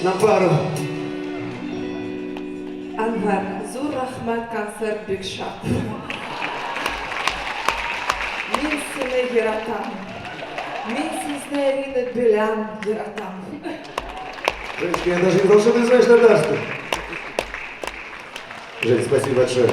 На пару. Әнвәр, зур рәхмәт, концерт бик шәп. Мин сине яратам. Мин сезне Ирина белән яратам. Женечка, я даже не знал, что ты знаешь татарский. Жень, спасибо большое.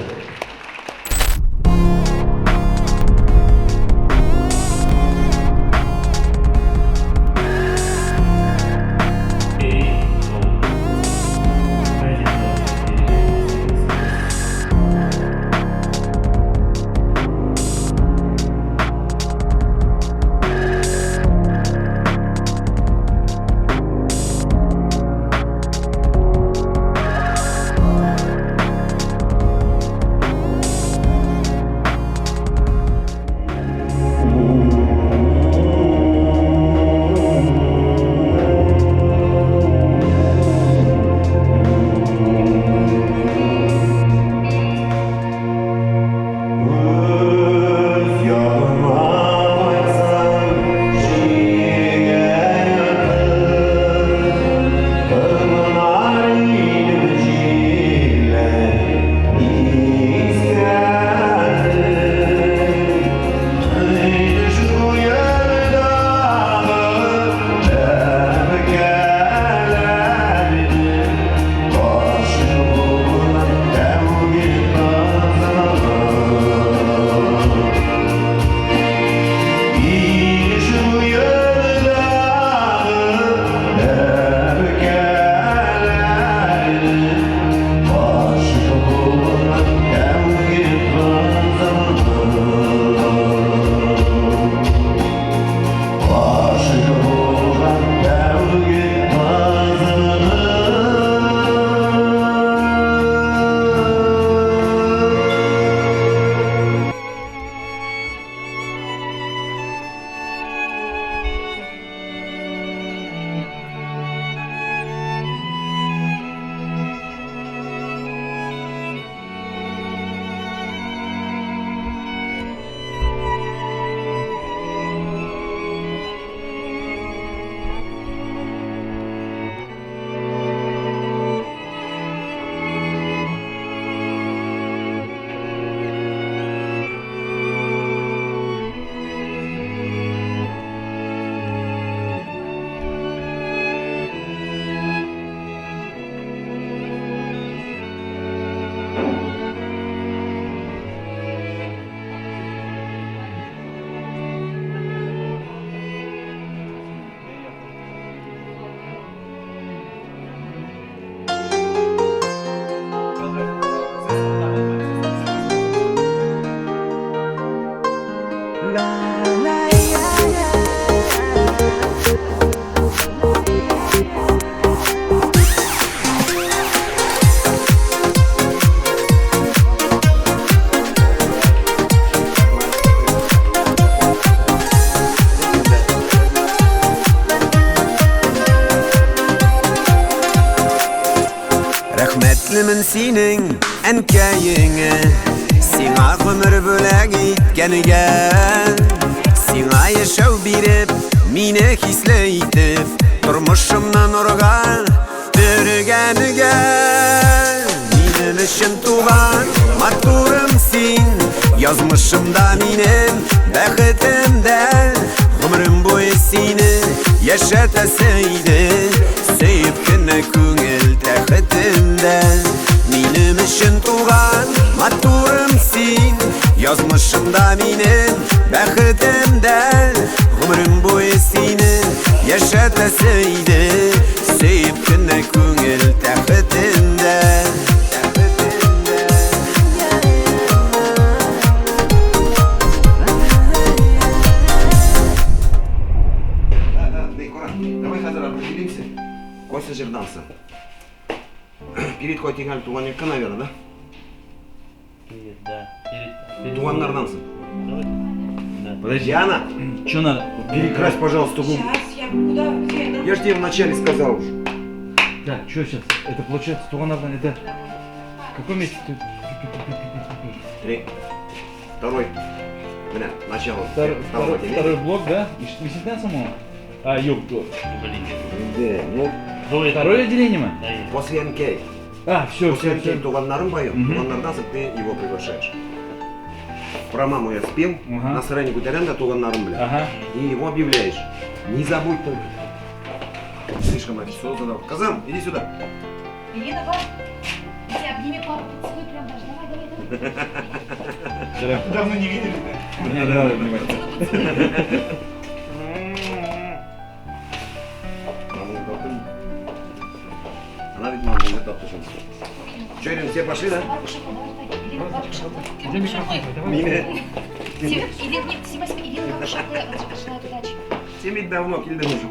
Рәхмәтлемен синең әнкәеңә, сиңа гомер бүләк иткәнгә, сиңа яшәү биреп, мине хисле итеп, тормышымны нурга төргәнгә. Минем өчен туган матурым син, язмышымда минем бәхетемдә, гомерем буе сине яшәтәсе иде, сөеп кенә күңел тәхетемдә. Минем өчен туган матурым син, язмышымда минем бәхетемдә, гомерем буе сине яшәтәсе иде, сөеп кенә күңел тәхетемдә. Давай хәзер определимся. Кайсы җырдансың? Перед кайтыйк туган якка, наверное, да? Привет, да. Перед Туганнардансың. Давай. Да. Подожди. Диана, Что надо? перекрась, пожалуйста, губы. Сейчас я куда? Где? Я же тебе вначале сказал уже. Так, что сейчас? Это получается туганнардан, это... Какой месяц ты? Три. Второй. Бля, начало. Второй, Второго второй, второй блок, да? И 18 самого? А, ёб, блин. Да, ну. Второе отделение мы? После НК. А, все, После все, НК все. туганнарым поем. Мгм. Туганнардан соң ты его приглашаешь. Про маму я спел, Ага. настроение күтәрәм дә туганнарым белән. Ага. И его объявляешь. Не забудь только. Слишком официозно дал. Казам, иди сюда. Ирина, бар. Иди, обними папу, поцелуй прям даже. Давай, давай, давай. Давно не видели, да? Не, не надо обнимать. Маму таптым. Она ведь маму не таптышым. Че, Ирина, все пошли, да? Бар, кушаклы, давай, давай. Ирина, бар, кушаклы. Где микрофон? Давай. Мине. Син, Ирина, нет, сима, сима, Ирина, бар, кушаклы. Желаю удачи. Син бит давно килдең уже.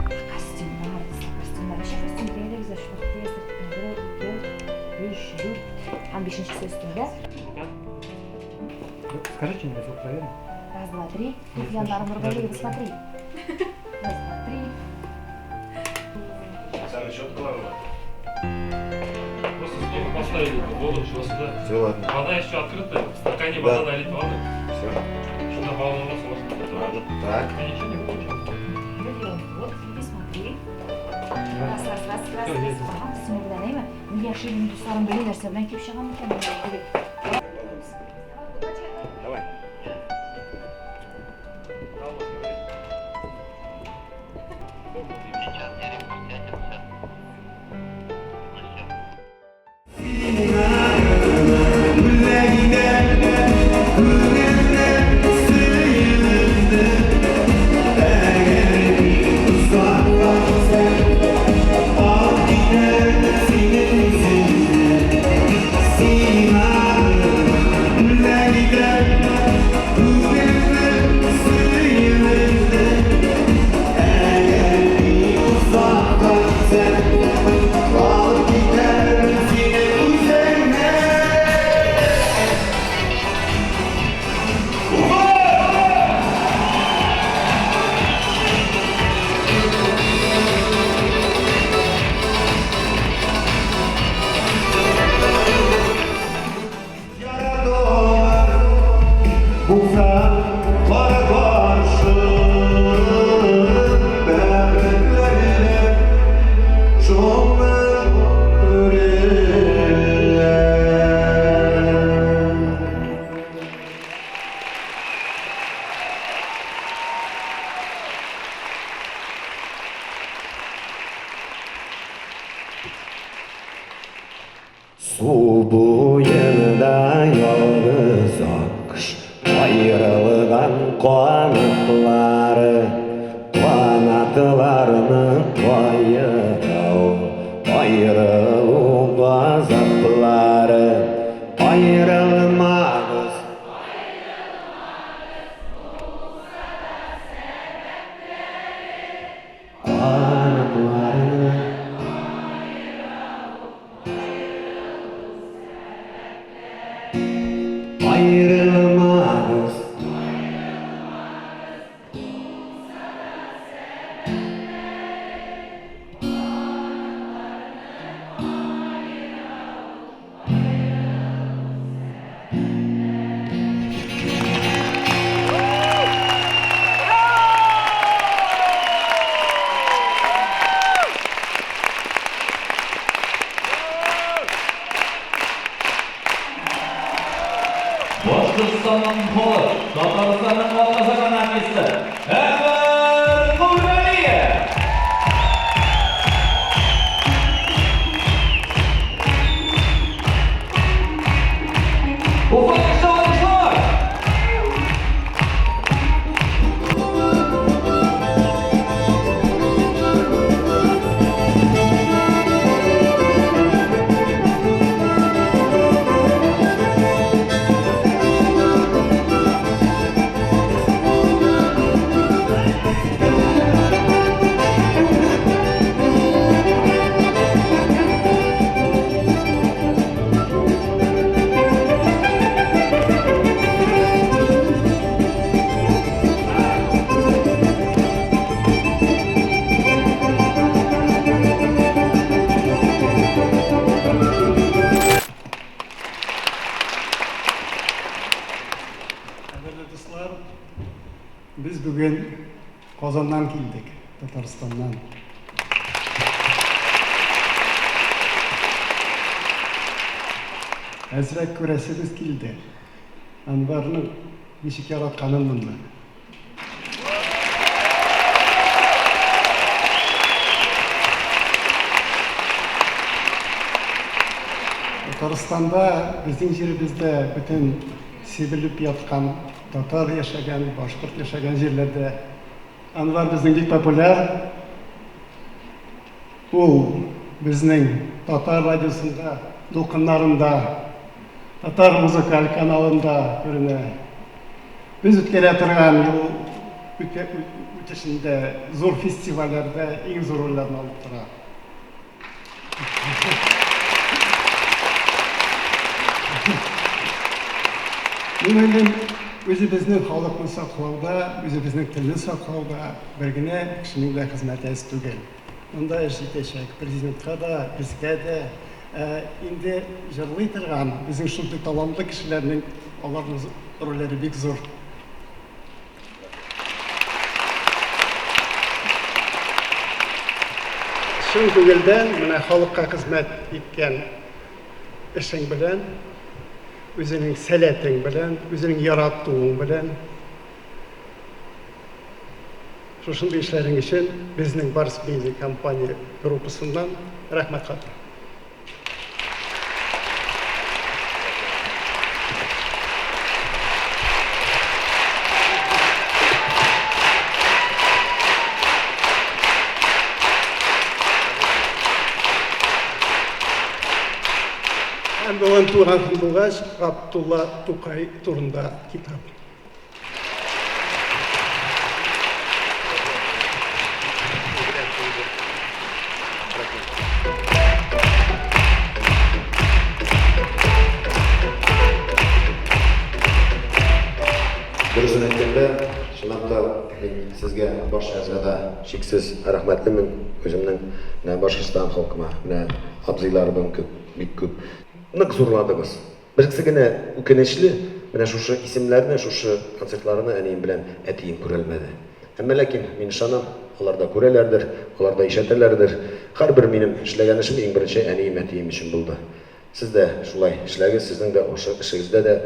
Костюмнар, костюмнар. Ничә костюм дигәндә без шул вакытта бер, ике, өч, дүрт һәм бишенчесе өстендә. Скажи что-нибудь, звук проверим. Раз, два, три. Тут Яннар Нургалиева, смотри. Раз, два, три. Просто столько поставили, воду шла сюда. Все, ладно. Вода еще открытая, в стакане Да. вода налить воды. Все. Сюда волноваться можно. Ладно. Так. Я ничего не выключил. Миллион. Вот, иди смотри. Раз, раз, раз, раз, раз. Ага, костюмы белән, әйме? Мин яшерен дусларым белән нәрсә белән килеп чыгам икән. Давай. Су буенда ялгыз аккош Аерылган канатлары Канатларны каерау Аерылу газаплары Аерылмагыз. Канатларны Ayrılmaz. Башкортстанның халык, Татарстанның атказанган артисты Әнвәр Нургалиев. Уфа алкышлар! Ayrılmaz. Без бүген Казаннан килдек, Татарстаннан. Әзрәк күрәсебез килде. Әнвәрнең ничек яратканын монда. Татарстанда, безнең җиребездә бөтен сибелеп яткан татар яшәгән, башкорт яшәгән җирләрдә Әнвәр безнең бик популяр. Ул безнең татар радиосында, дулкыннарында, татар музыкаль каналында күренә. Без үткәрә торган юл үтешендә зур фестивальләрдә иң зур рольләрне алып тора. Мин уйлыйм, үзебезнең халыкны саклауда, үзебезнең телне саклауда бер генә кешенең дә хезмәте әз түгел. Монда эш җитәчәк президентка да, безгә дә. Ә инде җырлый торган безнең шундый талантлы кешеләрнең аларның рольләре бик зур. Чын күңелдән менә халыкка хезмәт иткән эшең белән, үзеңнең сәләтең белән, үзеңнең яратуың белән шушындый эшләрең өчен безнең Барс Медиа компания группасыннан рәхмәт хаты. Һәм бүген туган көн булгач, Габдулла Тукай турында китап. Дөресен әйткәндә, чынлап та мин сезгә барчагызга да чиксез рәхмәтлемен. Үземнең менә Башкортстан халкыма, менә абзыйларыбым күп, бик күп. Нык зурладыгыз. Берсе генә үкенечле, менә шушы исемнәрне, шушы концертларны әнием белән әтием күрәлмәде. Әмма ләкин, мин ышанам, алар да күрәләрдер, алар да ишәтәләрдер. Һәрбер минем эшләгән эшем иң беренче әнием, әтием өчен булды. Сез дә шулай эшләгез, сезнең дә ошо эшегездә дә,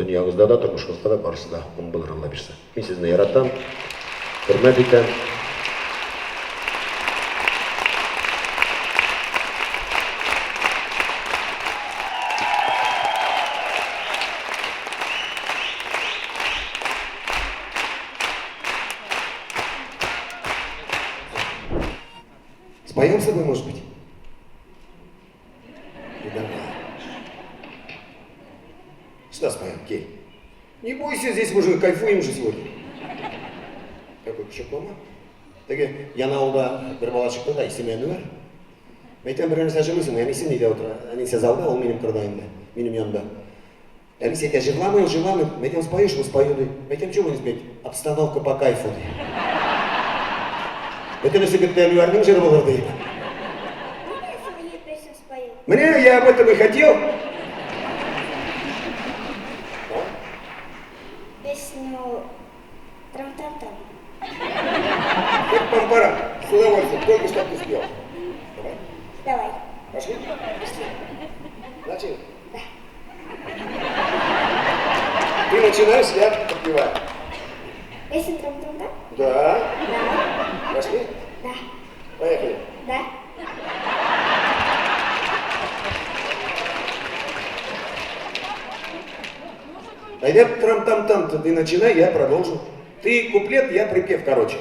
дөньягызда да, тормышыгызда да барысы да уң булыр, Алла бирса. Мин сезне яратам, хөрмәт итәм. Споем с тобой, может быть? Ну, давай. Что споем, Кей? Не бойся, здесь мы же кайфуем же сегодня. Какой кочаклама? Теге Янаулда бер бала чыкты да, исеме Әнвәр. Мәйтәм, бер нәрсә җырлыйсың, әнисе нидә утыра? Әнисе залда, ул минем кырда инде, минем янда. Әнисе әйтә, җырламый ул, җырламый. Мәйтәм, споешь, ул спою, ди. Мәйтәм, чего не спеть? Обстановка по кайфу, ди. Бөтенесе көтте Әнвәрнең җыры булыр, ди. Можно я свою песню спою? Менә, я об этом и хотел. Песню Трам-там-там. Хоть пам-парам, с удовольствием, только что ты спел. Давай. Давай. Пошли? Пошли. Начали? Да. Ты начинаешь, я подпеваю. Песня Трам-там-там? Да. Да. Пошли? Да. Поехали. Да. Пойдет трам-там-там, ты начинай, я продолжу. Ты куплет, я припев, короче.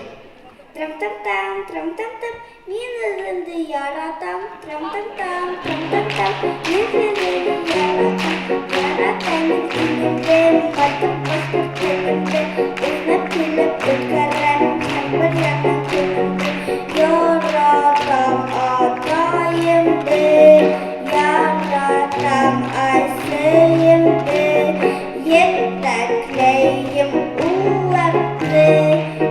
Трам-там-там, трам-там-там, мин үземне яратам. Трам-там-там, трам-там-там, мин үземне яратам. Яратам мин үземне, матур башкорт телемне, уйнап көлеп үткәрәм һәрбер яңа көнемне. Яратам атаемны, яратам әсәемне, Җитәкләем уларны,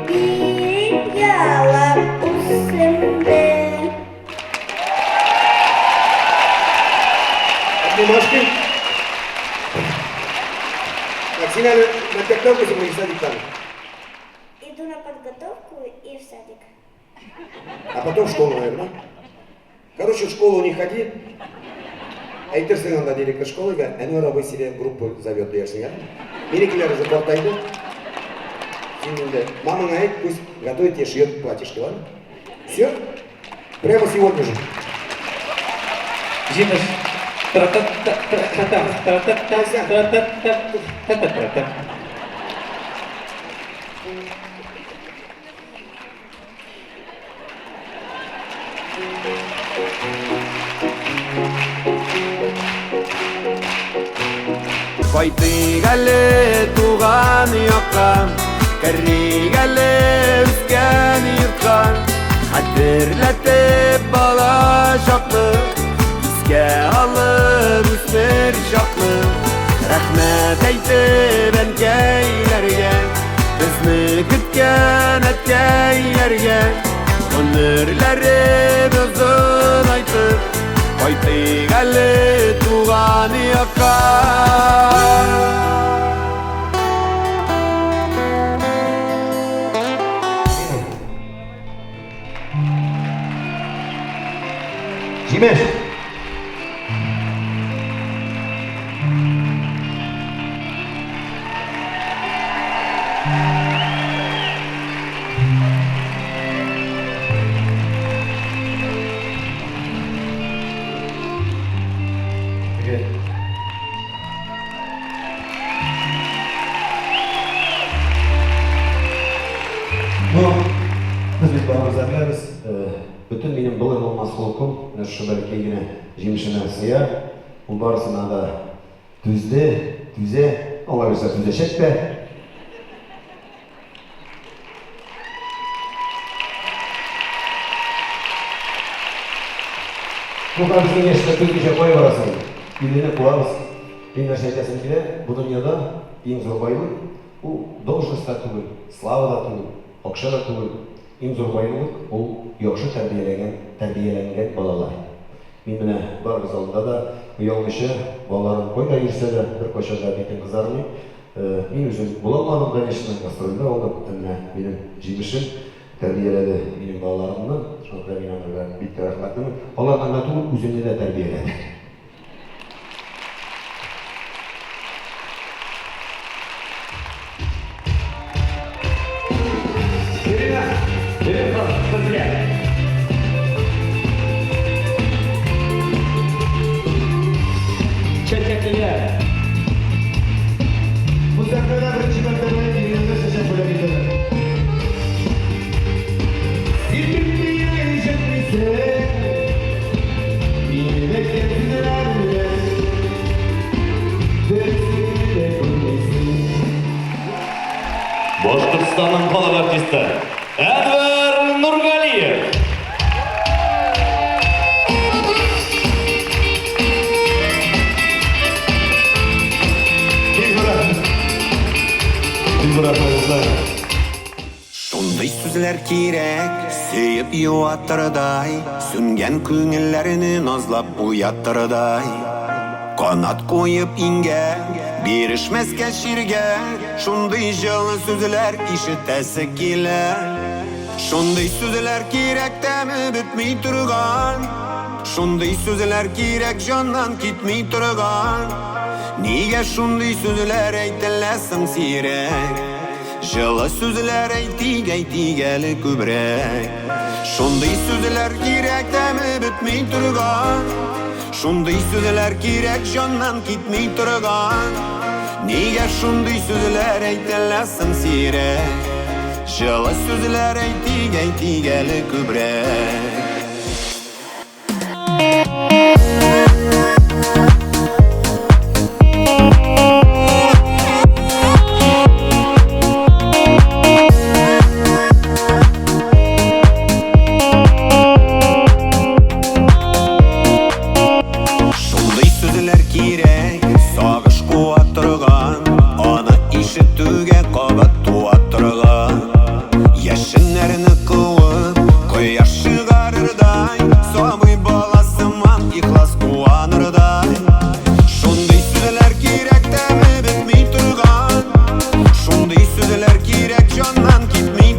биреп ялап үземне. Обнимашки. Так, син әле мәктәптә укыйсыңмы, садиктамы? Иду на подготовку и в садик. А потом в школу, наверное. Короче, в школу не ходи. Әйтерсең анда директор школыга, Әнвәр абый сине группа зовет диярсең, ә? Минекеләр уже картайды. Син инде мамаңа әйт, пусть готовит тебе, шьет платьишко, ладно? Все? Прямо сегодня же. Җимеш. Тра-та-та-та-та-та, тра-та-та, тра-та-та-та-та-та. Кайтыйк әле туган якка, керик әле үскән йортка. Хәтерләтеп бала чакны, искә алып үсмер чакны. Рәхмәт әйтеп әнкәйләргә, безне көткән әткәйләргә. Гомерләрен озынайтып, кайтыйк әле туган якка. Җимеш! Ну, без бит барыбыз да беләбез, бөтен минем былай булмас холкым менә шушы бәләкәй генә җимешемә сыя. Ул барысына да түзде, түзә, Алла бирсә түзәчәк тә. Ну, безнең яшьтә түзмичә кая барасың? Иллене куабыз. Мин нәрсә әйтәсем килә, бу дөньяда иң зур байлык ул должность та түгел, слава да түгел, акча да түгел. Иң зур байлык ул яхшы тәрбияләгән, тәрбияләнгән балалар. Мин менә барыгыз алдында да оялмыйча, балаларым кайда йөрсә дә, беркайчан да битем кызармый. Мин үзем була алмадым, конечно, гастрольдә булдым, ә менә минем җимешем тәрбияләде минем балаларымны. Шуңа күрә мин аңарга бик тә рәхмәтлемен. Аларны гына түгел, үземне дә тәрбияләде. Ирина, Ирина, сезгә. Чәчәкләр. Бу сәхнәдә беренче мәртәбә Иринаны чәчәк бүләк итәләр. Син бит мине ишетмисең, мине бәйләп белән, дөресен дә күрмисең. Башкортстанның халык артисты Әнвәр Нургалиев. Бик зур рәхмәт. Бик зур рәхмәт, дуслар. Шундый сүзләр кирәк, сөеп юатырдай, сүнгән күңелләрне назлап уятырдай. Канат куеп иңгә, бирешмәскә чиргә, шундый җылы сүзләр ишетәсе килә. Шундый сүзләр кирәк тәме бетми торган, шундый сүзләр кирәк җаннан китми торган. Нигә шундый сүзләр әйтелә соң сирәк? Җылы сүзләр әйтик, әйтик әле күбрәк. Шундый сүзләр кирәк тәме бетми торган, шундый сүзләр кирәк җаннан китми торган. Нигә шундый сүзләр әйтелә соң сирәк? Җылы сүзләр әйтик, әйтик әле күбрәк. Шундый сүзләр кирәк, сагыш куа торган, аны ишетүгә кабат туа торган. Яшеннәрне куып, кояш чыгарырдай, сабый бала сыман ихлас куанырдай. Шундый сүзләр кирәк тәме бетми торган, шундый сүзләр кирәк җаннан китми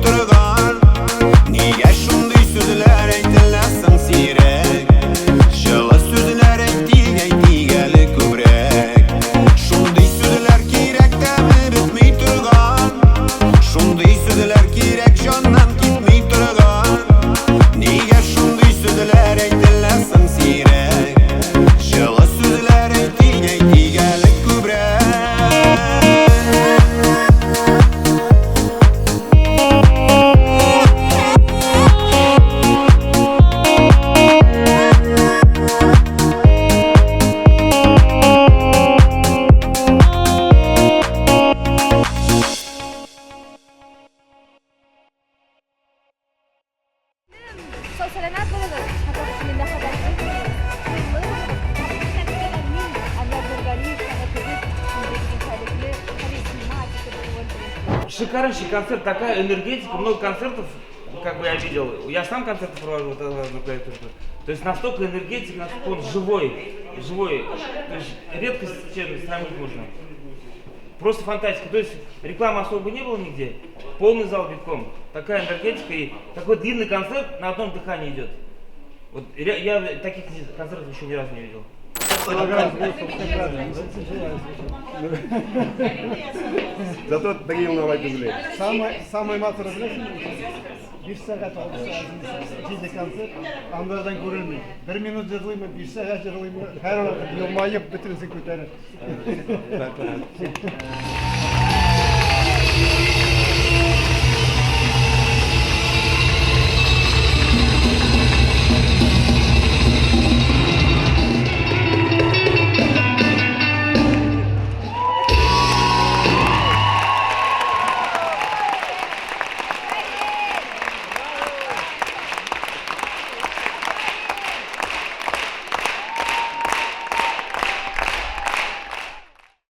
Сау-сәламәт булыгыз. Хәтта мәхәббәтле булыгыз. Нурлы булыгыз. Һәм күрсәтүдә дә мин, Әнвәр Нургалиев, сәнгатебез шундый үзенчәлекле, харизматик булуын телим. Шикарнейший концерт, такая энергетика, много концертов, как бы я видел. Я сам концерты провожу, вот, тоже. То есть настолько энергетик, настолько он живой, живой. То есть редкость с чем сравнить можно. Просто фантастика. То есть рекламы особо не было нигде. Полный зал битком. Такая энергетика и такой длинный концерт на одном дыхании идет. Вот я таких концертов еще ни разу не видел. Зато теге елны алай түгел. Самый, самый матуры беләсеңме? 5 сәгать, 6 сәгать, җиде концерт, андардан күренми. Бер минут җырлыймы, 5 сәгать җырлыймы, һәрвакыт елмаеп бөтенесен күтәреп.